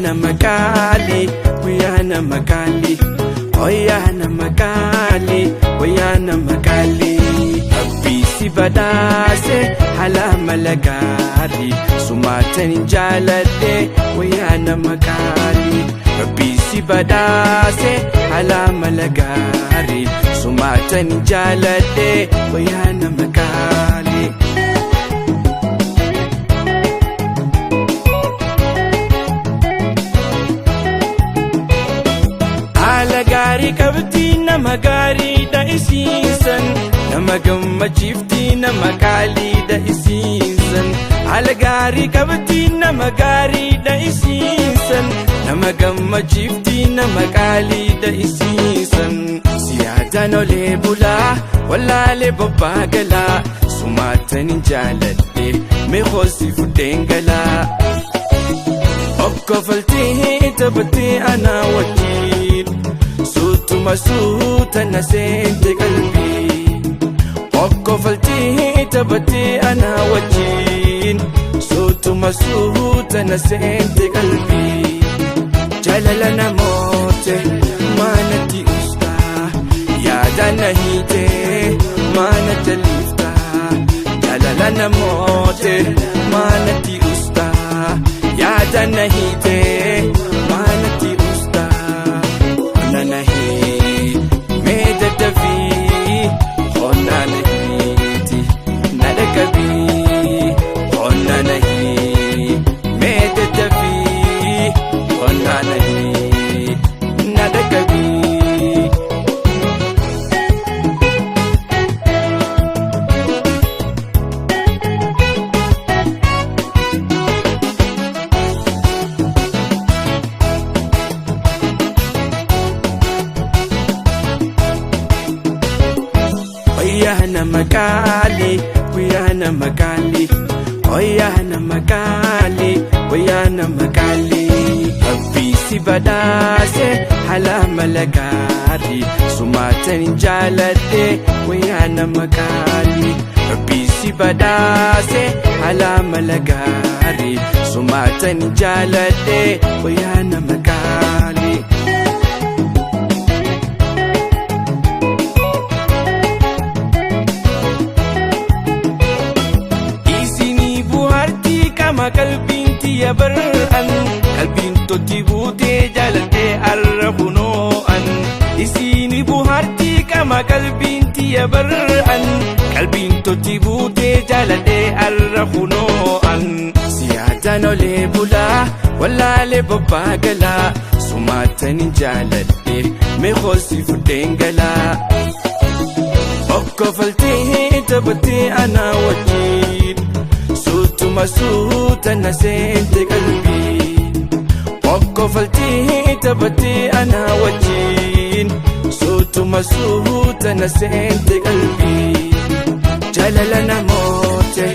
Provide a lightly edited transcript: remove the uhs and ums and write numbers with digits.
Nama qaalii, wayyaa nama qaalii, wayyaa nama qaalii, wayyaa nama qaalii. Rabbii si badhaase haala mala gaarii, sumaatan jaaladhe, wayyaa nama qaalii. Rabbii si badhaase haala mala gaarii, sumaatan jaaladhe, wayyaa nama qaalii. Haala gaarii qabdi, nama gaariidha isiisan, nama gammachiifti, nama qaaliidha isiisan. Haala gaarii qabdi, nama gaariidha isiisan, nama gammachiifti, nama qaaliidha isiisan. Siyaadaan olee bulaa wallaalee bobbaa galaa, sumaatan jaaladhe, meeqoosi fudheen galaa. Okkofaltee taphattee anaa wajjin, suutuma suuta na seente qalbii. Okkofaltee taphattee anaa wajjin, suutuma suuta na seente qalbii. Jaalala namoote maanatti ustaa, yaada na hiitee maana jaliftaa. Jaalala namoote maanatti ustaa, yaada na hiitee maanatti ustaa. Qonna na hii mee daddafii, qonna na hiiti na dhaqqabii. Qonna na hii mee daddafii, qonna na hii na dhaqqabii. Wayyaa nama qaalii, wayyaa nama qaalii, wayyaa nama qaalii, wayyaa nama qaalii. Rabbii si badhaase haala mala gaarii, sumaatan jaaladhe, wayyaa nama qaalii. Rabbii si badhaase haala mala gaarii, sumaatan jaaladhe, wayyaa nama qaalii. Isinii buhaartii qama qalbiin tiyya bar'an, qalbiin totti buutee jaaladhee arra kunoo'an. Isinii buhaartii qama qalbiin tiyya bar'an, qalbiin totti buutee jaaladhee arra kunoo'an. Siyaadaan olee bulaa wallaalee bobbaa galaa, sumaatan jaaladhe, meeqoosi fudheen galaa. Okkofaltee taphattee anaa wajjin, suutuma suuta na seente qalbii. Okkofaltee taphattee anaa wajjin, suutuma suuta na seente qalbii. Jaalala namoote